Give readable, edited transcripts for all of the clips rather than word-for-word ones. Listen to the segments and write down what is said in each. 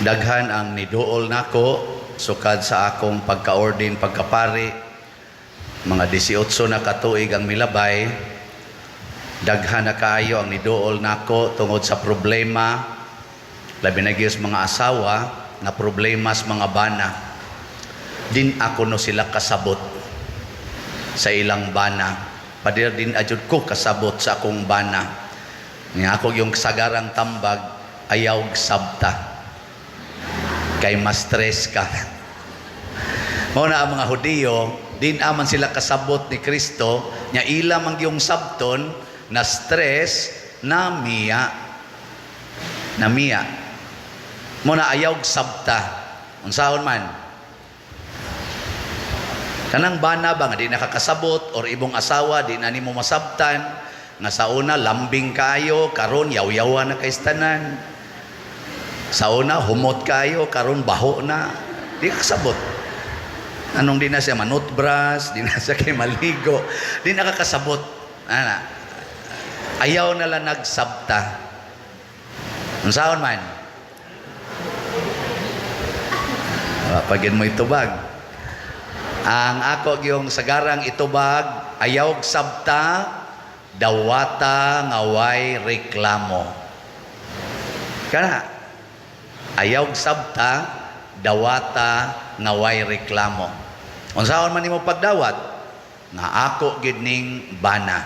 Daghan ang niduol nako sukad sa akong pagka-ordain, pagkapari, mga 18 na katuig ang milabay. Daghan na kaayo ang niduol nako tungod sa problema, labi na gyud sa mga asawa nga problema sa mga bana. Din ako no sila kasabot sa ilang bana. Pader, din ajud ko kasabot sa akong bana. Nga ako yung sagarang tambag, ayaw sabta kay ma-stress ka. Mao na ang mga Hudiyo, din aman sila kasabot ni Kristo, nya ila man yung sabton na stress na miya. Na miya. Mao na ayaw sabta. Unsaon man? Kanang bana ba nga di nakakasabot or imong asawa di na nimo masabtan nga sa una lambing kayo, karon yaw-yawa na kay tanan. Sa una humot kayo, karon baho na. Di ka kasabot. Anong di na siya manutbras, di na siya kay maligo, di na kakasabot. Ana. Ayaw na lang nagsabta. Unsaon man? Pagin mo itubag. Ang ako yung sagarang itubag, ayaw sabta, dawata ngaway reklamo. Kana, ayaw sabta, dawata ngaway reklamo. Unsaon man nimo pagdawat? Nga ako gid ning bana.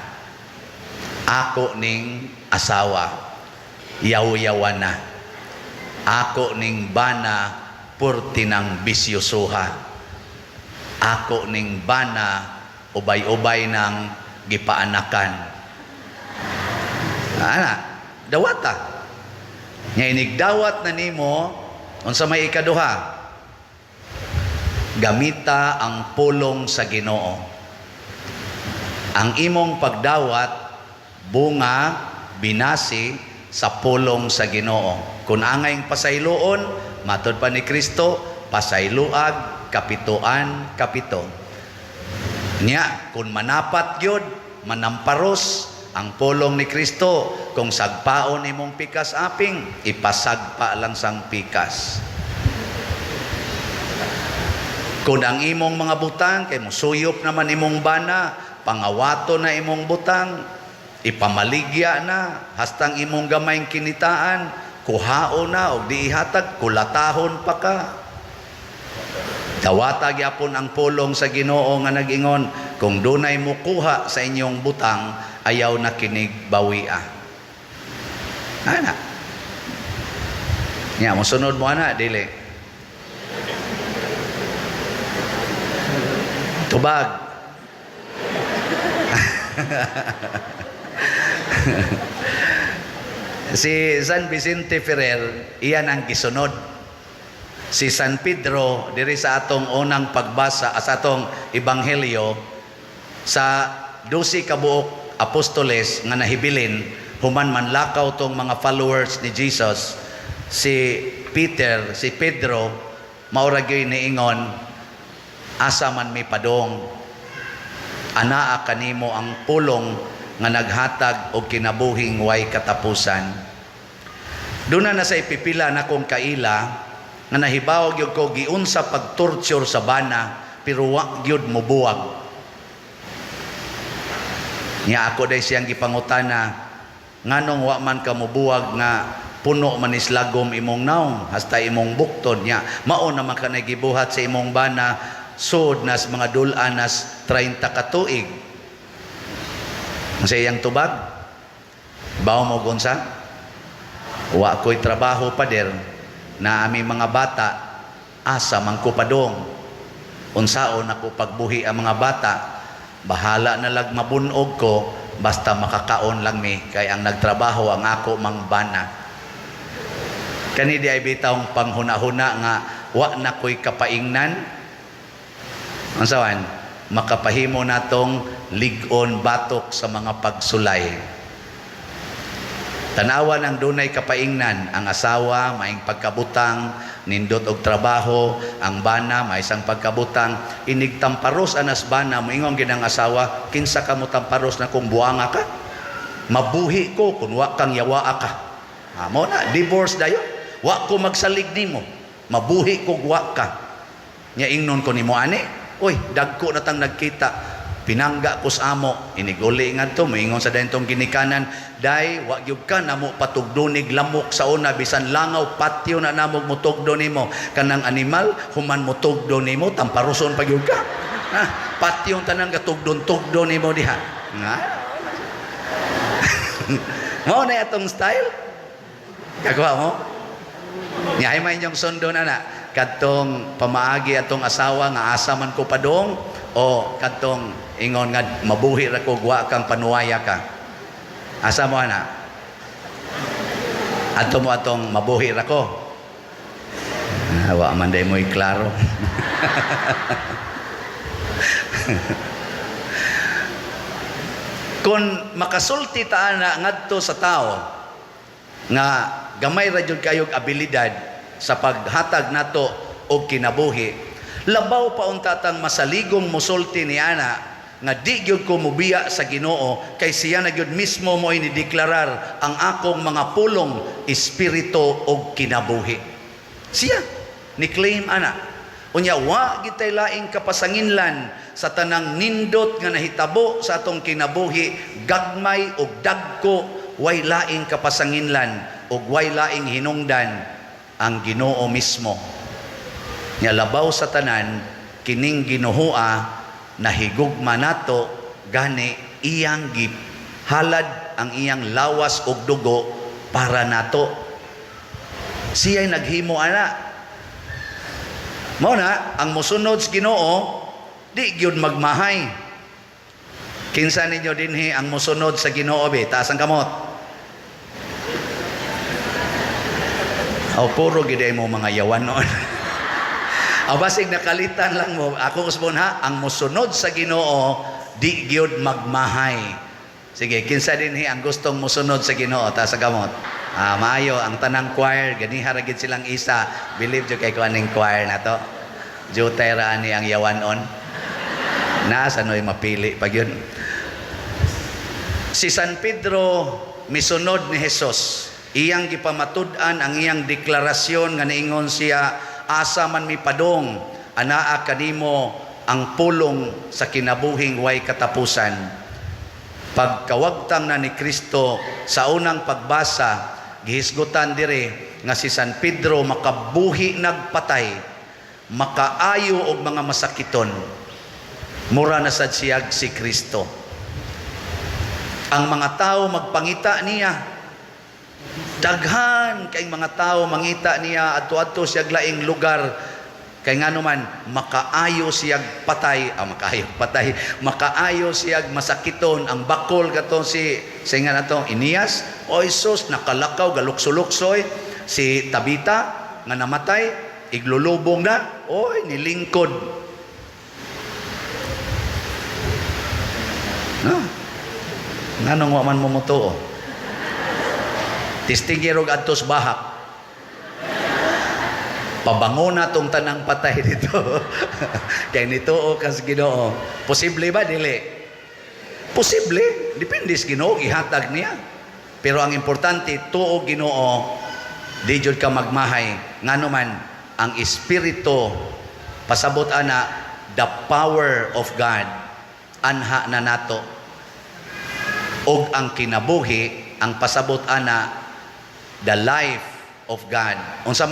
Ako ning asawa. Yaw-yawa na. Ako ning bana purti ng bisyosuha. Ako ning bana ubay-ubay ng gipaanakan. Ana, dawata. Nga inigdawat na nimo, unsa may ikaduha? Gamita ang pulong sa Ginoo. Ang imong pagdawat bunga binasi sa pulong sa Ginoo. Kung angayng pasayloon, matod pa ni Kristo, pasayloag kapitoan kapito. Nya, kung manapat gyud, manamparos ang pulong ni Kristo, kung sagpaon imong pikas aping, ipasagpa lang sang pikas. Kung ang imong mga butang, kay musuyop naman imong bana, pangawato na imong butang, ipamaligya na, hastang imong gamayng kinitaan, kuhao na, og di ihatag, kulatahon pa ka. Dawata gyapon ang pulong sa Ginoo nga nag-ingon, kung dunay mukuha sa inyong butang, ayaw na kinig bawia. Ana. Nya, mosunod mo ana, dili. Tubag. Si San Vicente Ferrer, iyan ang gisunod. Si San Pedro, diri sa atong unang pagbasa, sa atong ebanghelyo, sa 12 kabuok apostoles nga nahibilin, human manlakaw tong mga followers ni Jesus, si Peter, si Pedro, maura gyud niingon, asa man mi padong, anaa kanimo ang pulong nga naghatag og kinabuhing way katapusan. Doon na sa ipipila na kong kaila nga nahibaw gyud ko giunsa pag-torture sa bana pero wa gyud mobuwag. Nya ako day siyang gipangutana, nganong wa man ka mobuwag nga puno man islagom imong naong hasta imong bukton? Nya mao naman ka gibuhat sa imong bana sud nas mga dul-an nas 30 ka tuig. Ang sa iyang tubag, bawo mo gunsa? Wa ko'y trabaho, pader, na ami mga bata, asa man ko padong. Unsaon ako pagbuhi ang mga bata, bahala na lag mabunog ko, basta makakaon lang mi, kay ang nagtrabaho ang ako mang bana. Kani di ay bitawng panghuna-huna nga wa na ko'y kapaingnan. Unsawan? Makapahimo natong lig-on batok sa mga pagsulay. Tanawa ng dunay kapaingnan, ang asawa maing pagkabutang, nindot og trabaho, ang bana may isang pagkabutang, inig tamparos anas bana, moingon gid ang asawa, kinsa ka mo tamparos na kung buanga ka? Mabuhi ko kung wa kang yawaa ka. Mao na, divorce dayon. Wa ko magsalig nimo. Mabuhi kog wa ka. Nya ingnon ko nimo ani, "Uy, dagko na tang nagkita. Pinangga ko sa amo." Iniguli ngadto, moingon sa dayong ginikanan, "Day, wa gyud ka namo patugdonig lamok sa una, bisan langaw patyo na namo mutugdo nimo. Kanang animal human mutugdo nimo, tamparuson pa gyud ka. Ha, patyo tanang gatugdon-tugdo nimo diha." Nga. Mao na atong style. Kakuha mo? Nya ay may inyong sundon ana kadtong pamaagi atong asawa nga asa man ko padong o kadtong ingon nga mabuhi ra ko wa kang panuwaya ka. Asa mo ana? Adto mo atong mabuhi ra ko. Ah, wa man day mo'y klaro. Kung makasulti ta ana ngadto sa tao nga gamay ra jud kayog abilidad sa paghatag nato og kinabuhi, labaw pa unta tang masaligong mosulti ni ana nga di gyud ko mobiya sa Ginoo kay siya na gyud mismo mo inideklarar ang akong mga pulong espiritu og kinabuhi. Siya ni claim ana. Unya wa gitay laing kapasanginlan sa tanang nindot nga nahitabo sa atong kinabuhi, gagmay og dagko, way laing kapasanginlan og way laing hinungdan ang Ginoo mismo. Nya labaw sa tanan, kining Ginooa nahigugma nato, gani iyang gihalad ang iyang lawas og dugo para nato. Siya'y naghimo ana. Mao na ang mosunod sa Ginoo di gyud magmahay. Kinsa ninyo dinhi ang mosunod sa Ginoo be? Taas ang kamot. O puro gid mo mga yawan noon. O basig nakalitan lang mo. Ako usbon ha, ang mosunod sa Ginoo di gyud magmahay. Sige, kinsa dinhi ang gustong mosunod sa Ginoo? Taas ang kamot. Ah, maayo ang tanang choir, ganiha ra gid silang isa. Believe jud kay ko aning choir na to. Jutay ra ani ang yawanon. Nasa no'y mapili pag yun. Si San Pedro misunod ni Jesus. Iyang gipamatud-an ang iyang deklarasyon nga niingon siya, "Asa man mi padong, anaa kanimo ang pulong sa kinabuhing way katapusan." Pagkawagtang na ni Kristo sa unang pagbasa, gihisgutan dire nga si San Pedro makabuhi nagpatay, makaayo og mga masakiton. Mura na sad siyag si Kristo. Ang mga tao magpangita niya. Daghan kay mga tao mangita niya, adto-adto siyag laing lugar kay ngano man makaayo siyag patay, ah, makaayo patay, makaayo siyag masakiton. Ang bakol kato si sa nga nato Eneas, oy sus, nakalakaw galukso-luksoy. Si Tabita nga namatay, iglulubong na, oy, nilingkod no. Nganong wa man mo motuo? Tistingi rog adtos bahak. Pabango na tong tanang patay dito. Kay nituo kas Ginoo. Posible ba dili? Posible, depende sa Ginoo ihatag niya. Pero ang importante, tuo Ginoo, di jud ka magmahay. Ngano man ang espiritu pasabot ana, the power of God anha na nato. Og ang kinabuhi, ang pasabot ana, the life of God. Unsa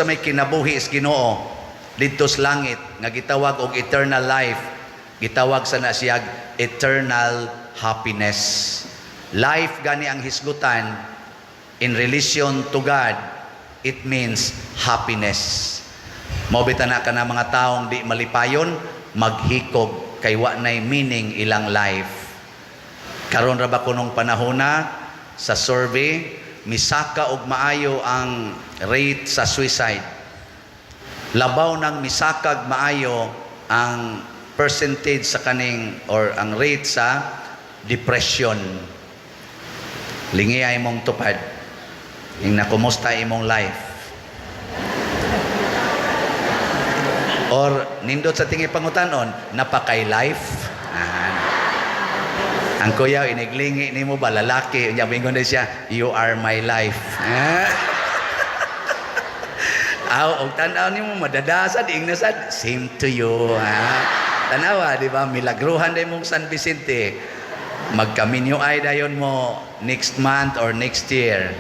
may kinabuhi is Ginoo didto sa langit nga gitawag og eternal life, gitawag sa na siyag eternal happiness. Life gani ang hisgutan in relation to God, it means happiness. Mao bitaw na kana mga taong di malipayon, maghikog kay wa nay meaning ilang life. Karon ra ba kunong panahona sa survey, misaka og maayo ang rate sa suicide. Labaw nang misakag maayo ang percentage sa kaning or ang rate sa depression. Lingi ay imong tupad. Ing nakumusta imong life. Or nindot sa tingi pangutanon, napakay life. Ah. Ang kuya, iniglingi nimo ba, lalaki, unya bingon na siya, "You are my life." Ah. Aw, og tan-aw nimo madadasad, ingna sad, same to you, ha. Tanawa, di ba? Milagruhan day mong San Vicente. Magkaminyo ay dayon mo next month or next year.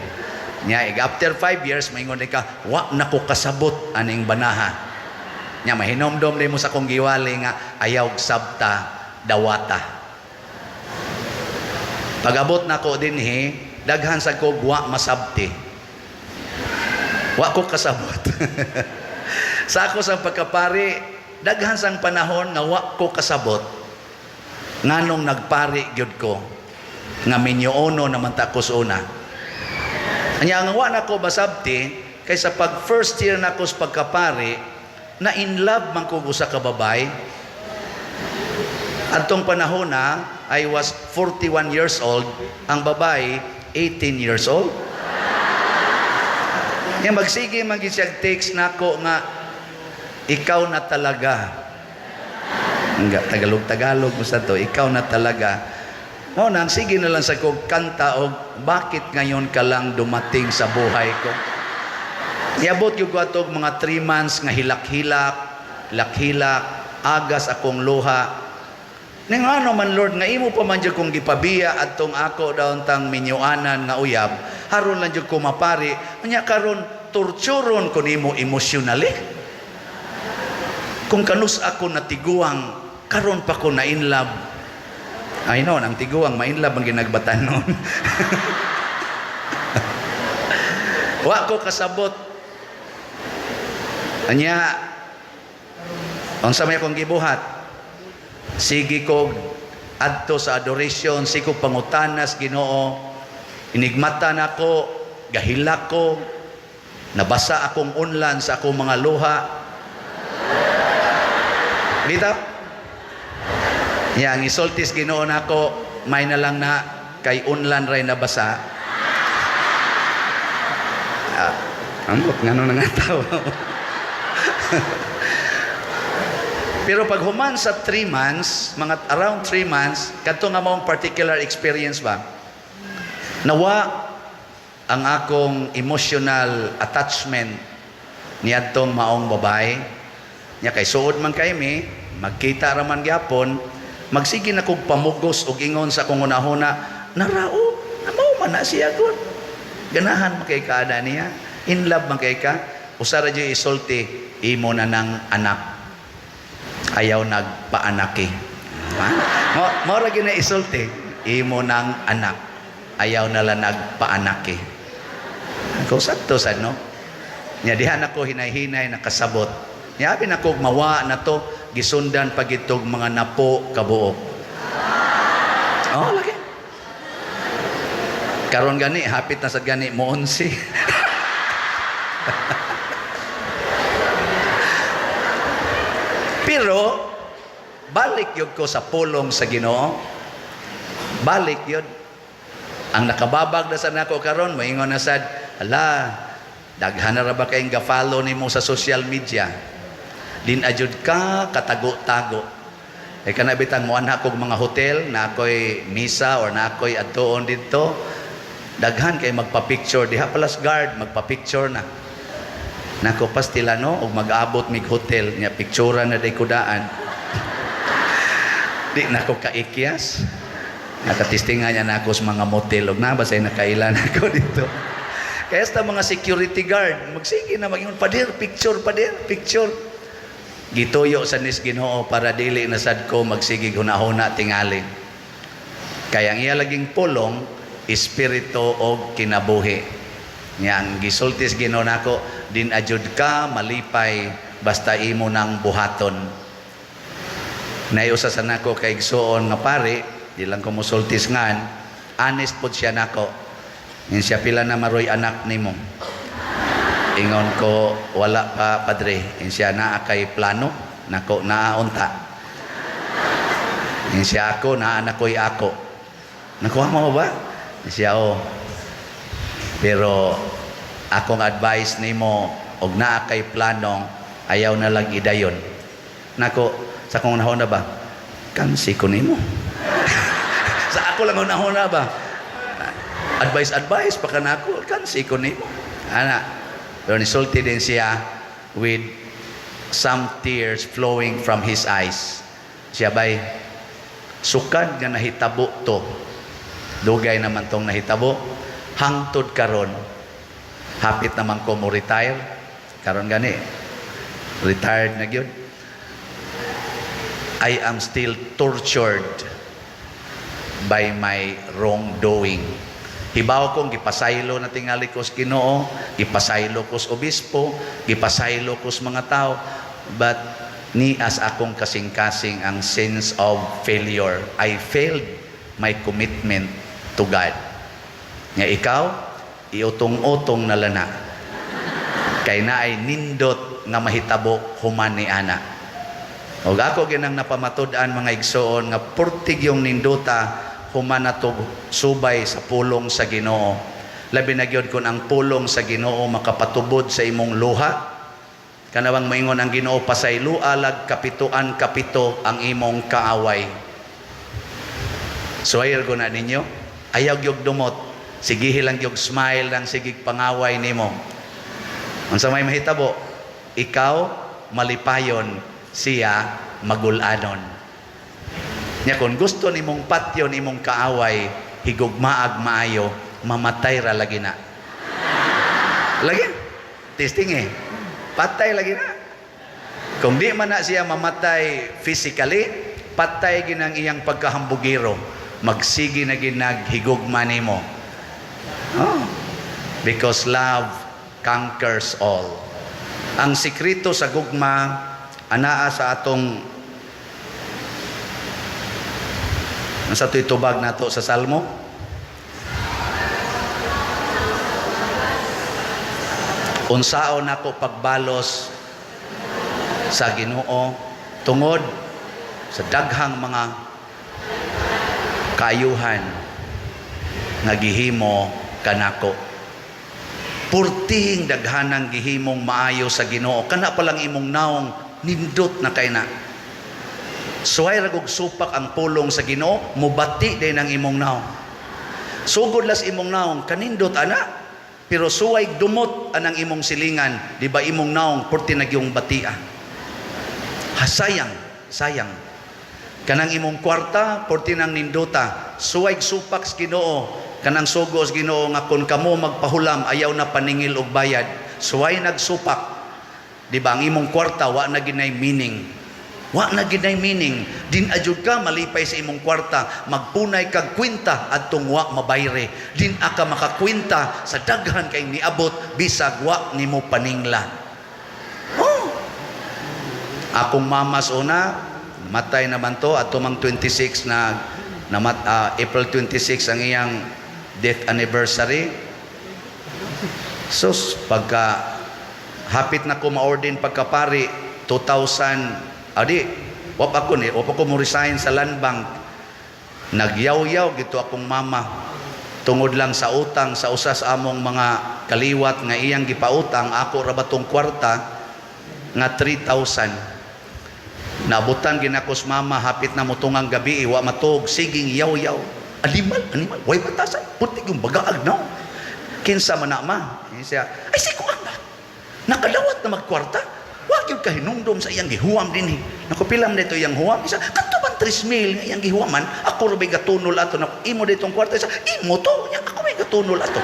Nya, after 5 years, maingon ka, "Wa na ko kasabot aning banaha." Nya, mahinomdom day mo sa kong giwali nga, ayaw sabta, dawata. Pag-abot nako dinhi, daghan sa ko wa masabti. Wa ko kasabot. Sa ako sa pagkapari, daghan sang panahon nga wa ko kasabot. Nganong nagpari gyud ko nga minyoono naman ta ko sa una. Anya ang wa nako masabti kaysa pag first year nako sa pagkapari, na in love man ko usa ka babae. Adtong panahon na I was 41 years old, ang babae 18 years old. Nya magsige man gid siya text nako nga ikaw na talaga. Nga Tagalog Tagalog mo sa to, ikaw na talaga. Mao nang sige na lang sa kog kanta og bakit ngayon ka lang dumating sa buhay ko. Niabot yung ko atog mga 3 months nga hilak-hilak, hilak-hilak, agas akong luha. Ning ano man, Lord, nga imo pa man jud kong gipabiya adtong ako daon tang minyuanan nga uyab, haron lang jud ko mapari, anya karon torturon ko nimo emotionally. Kung kanus ako natiguang, karon pa ko na in love. Ay noon, ang tiguang ma-in love ang ginagbatan noon. Wa ko kasabot. Anya, unsa may akong gibuhat? Sige ko adto sa adoration, sige ko pangutanas Ginoo. Inigmata nako, gahilak ko, nabasa akong unlan sa akong mga luha. Dito? Ya, ang isultis Ginoo nako, may na lang na kay unlan ray nabasa. Ah, ambot ngano na nga tawa. Pero pag human sa 3 months, mga around 3 months, kadto nga maong particular experience ba? Nawa ang akong emotional attachment niadtong maong babae. Nya kay suod man kay mi, magkita ra man gyapon, magsige na kog pamugos og ingon sa akong hunahuna, narao, mao man na siya gud. Ganahan man kay kada niya, in love man kay ka, usa ra jud isulti, imo na ng anak. Ayaw nagpaanaki. Ha? Mo mao ra gyud na isulti, imo ng anak. Ayaw na lang nagpaanaki. Ako sakto sad no. Nya diha nako hinay-hinay nakasabot. Nya abi nako mawa na to gisundan pagitog mga napo kabuok. Oh, lagi. Karon gani hapit na sad gani mo 11. Pero balik yun ko sa pulong sa Ginoo. Balik yun. Ang nakababag na sa nako karon, moingon na sad, ala, daghan na ra ba kayong ga-follow nimo sa social media? Din ajud ka katago-tago. E kana bitang moanha kog mga hotel na ako'y misa or na ako'y adtuon didto, daghan kay magpa-picture diha pala sa guard, magpa-picture na. Nako pastila no og mag-abot mig hotel nya picture na day kudaan. Di nako kaikyas. Nakatistingan niya na ako sa mga motel og na basay nakailan ako dito. Kaya sa mga security guard, magsige na mag-ingon, "Pader, picture, pader, picture." Gituyo sa nis Ginoo para dili na sad ko magsige hunahuna tingali. Kaya ang iya laging pulong, espiritu og kinabuhi. Nya ang gisultis Ginoo nako, din ajud ka malipay basta imo nang buhaton. Naiusa sa nako kay igsuon nga pare, di lang ko musultis ngan, honest pod siya nako. Ingon siya, "Pila na maroy anak nimo?" Ingon ko, "Wala pa, padre." Ingon siya, "Naa kay plano?" Nako, "Naa unta." Ingon siya, "Ako, naa na ko'y ako." Nakuha mo ba? Ingon siya, "Oh. Pero akong advice nimo, og naa kay plano, ayaw na lang idayon." Nako, sa akong nahuna ba? Kansi ko nimo. Sa ako lang nahuna ba? Advice, advice, pa ka nako, kansi ko nimo. Ana, pero nisulti din siya, with some tears flowing from his eyes. Siya bay, "Sukad nga nahitabo to, dugay naman tong nahitabo, hangtod karon, hapit naman ko mo retire, karon gani, retired na gyud, I am still tortured by my wrongdoing. Hibaw kong gipasaylo na tingali ko sa Ginoo, gipasaylo ko sa obispo, gipasaylo ko sa mga tao, but ni as akong kasing-kasing ang sense of failure. I failed my commitment to God." Nga ikaw, iutong-utong na lana. Kay naay nindot nga mahitabo human ni ana. Og ako ginang napamatud-an, mga igsoon, nga purtig yung nindota human nato subay sa pulong sa Ginoo. Labi na gyud kun ang pulong sa Ginoo makapatubod sa imong luha. Kanawang moingon ang Ginoo, "Pasayloa lag kapituan kapito ang imong kaaway." So ayar ko na ninyo, ayaw gyud dumot. Sige lang gyud, smile lang, sige pangaway nimo. Unsa may mahitabo? Ikaw malipayon, siya magulanon. Nya kung gusto nimong patyon imong kaaway, higugmaag maayo, mamatay ra lagi na. Lagi? Testing eh. Patay lagi na. Kung di man na siya mamatay physically, patay ginang iyang pagkahambugiro. Magsige na ginaghigugma nimo. Oh. Because love conquers all. Ang sikreto sa gugma anaa sa atong sa to'y tubag nato sa Salmo. Unsaon nako pagbalos sa Ginoo tungod sa daghang mga kaayuhan nga gihimo kanako. Purtihing daghanang gihimong maayo sa Ginoo. Kana pa lang imong naong, nindot na kay na. Suway ra gug supak ang pulong sa Ginoo, mubati din ang imong naong. Sugod las imong naong, kanindot ana. Pero suway dumot anang imong silingan, di ba imong naong purti nagyong batia. Ha, sayang, sayang. Kanang imong kwarta, purti nang nindota. Suway supak sa Ginoo, kanang sugo sa Ginoo nga kun kamo magpahulam, ayaw na paningil og bayad. Suway nagsupak. Di ba ang imong kwarta wa na ginay meaning? Wa na ginay meaning. Din ajud ka malipay sa imong kwarta, magpunay kag kwenta adtong wa mabayre. Din aka makakwenta sa daghan kay niabot bisag wa nimo paningla. Oh. Akong mama sa una, matay naman to ato mang 26 na namat, April 26 ang iyang death anniversary. Sus, pagka hapit na ko ma-ordain pagkapari 2000, adi wap ako mo resign sa Land Bank, nagyaw-yaw gito akong mama tungod lang sa utang sa usas among mga kaliwat nga iyang gipautang. Ako ra ba tong kwarta nga 3,000. Naabutan ginakos mama, hapit na motungang gabi, wa matug, siging yaw-yaw. "Animal, animal, way batasan, puti yung bagaag no. Kinsa man na, ma?" Eh, siya, "Ay si kuan ba? Nakadawat na magkwarta. Wa gyud kahinumdom sa iyang gihuwam dinhi." "Naku, pila man dito iyang huwam?" Isa, "Kadto man 3 mil nga iyang gihuwaman, ako ra bay gatunol ato." "Naku, imo ditong kwarta." Isa, "Imo to, nya ako may gatunol ato."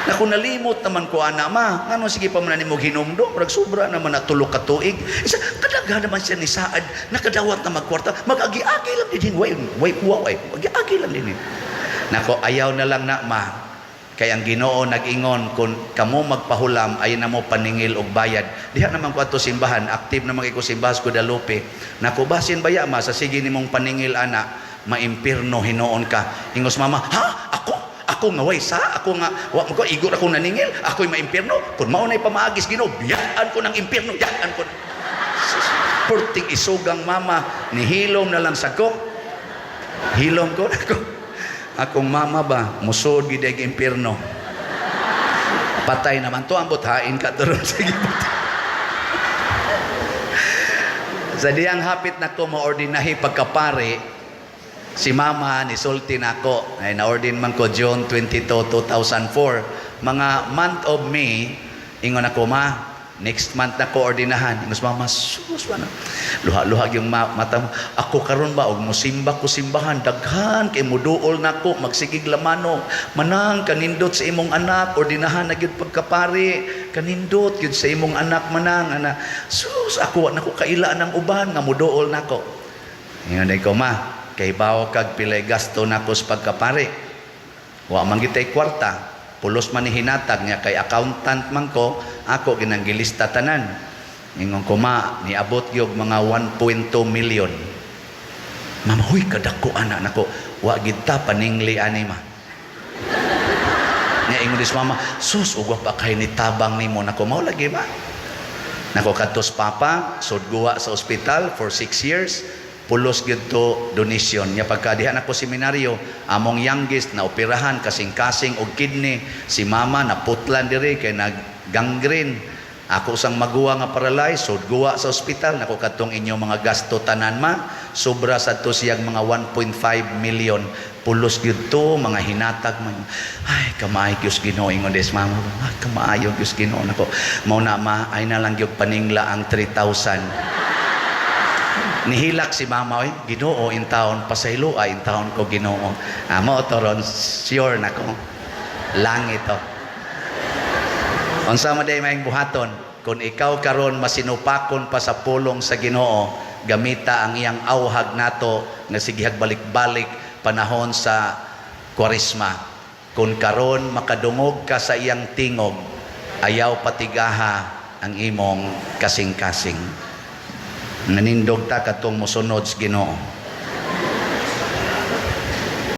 "Naku, nalimot naman ko ana, ma. Ngano sige pa man nimo hinumdom, murag sobra naman na 3 ka tuig." Isa, kadaghan naman siya ni saad, nakadawat na magkwarta, mag-agi-agi lang din, way way way, agi-agi lang din. "Nako, ayaw na lang na, ma. Kay ang Ginoo nag-ingon kung kamo magpahulam ay na mo paningil og bayad." Diha naman ko ato simbahan, active naman kay ko simbahan sa Guadalupe. "Nako, basin baya, ma, sa sige nimong paningil ana, maimpirno hinuon ka." Ingos mama, "Ha? Ako? Ako nga way sa? Ako nga wa mo ko igor ako naningil, ako'y maimpirno? Kung mao na'y pamaagis Ginoo, biyaan ko ng impirno, biyaan ko." Purting isugang mama, nihilom na lang sa ko. Hilom ko nako. Akong mama ba, musod gid ang impirno. Patay naman to, ambot hain ka turon, sige patay. Sa diyang hapit na ko maordinahi pagkapare, si mama ni sulti nako, ay na-ordin man ko June 22, 2004. Mga month of May, ingon ako, "Ma, Next month na ko ordinahan. Ingos mama, sus na. Luha-luha yung mata mo. Ako karon ba og musimba ko simbahan, daghan kay muduol nako, magsigig lamano. Manang, kanindot sa imong anak, ordinahan na gyud pagkapari. Kanindot gyud sa imong anak, Manang, ana. Sus, ako wa nako kaila ng uban nga muduol nako. Ingon ko, "Ma, kay bawo kag pilay gasto nako sa pagkapari. Wa man gitay kwarta, pulos man ni hinatag niya kay accountant man ko, ako ginang gilista tanan." Ingon ko, "Ma, niabot gyud mga 1.2 million." "Mama, huy, kadako ana nako, wa gid ta paningli ani, Ma." Nga ingon dis mama, "Sus, ugwa pa kay ni tabang nimo nako." Mao lagi ba? Nako kadtos papa, sudguwa sa ospital for 6 years, pulos gyud to donation. Nya pagka diha nako seminaryo, among youngest na operahan kasing-kasing og kidney, si mama naputlan diri kay nag gangrene. Ako sang maguwa nga paralyzed, sudguwa sa ospital. Nako kadtong inyong mga gasto tanan, ma, sobra sa to siyang mga 1.5 million. Pulos gyud to mga hinatag man. "Ay, kamaayo Diyos Ginoo," ingon des mama. "Ay, kamaayo Diyos Ginoo nako." Mao na, ma, ay na lang gyud paningla ang 3,000. Nihilak si mama, oy, "Ginoo, in taon pasaylo ay in taon ko, Ginoo." Ah, mao to ron sure nako. Langit to. Unsa man day maayong buhaton kung ikaw karon masinupakon pa sa pulong sa Ginoo, gamita ang iyang awhag nato nga sigihag balik-balik panahon sa Kwaresma. "Kung karon makadungog ka sa iyang tingog, ayaw patigaha ang imong kasing-kasing." Nanindog ta katong mosunod sa Ginoo.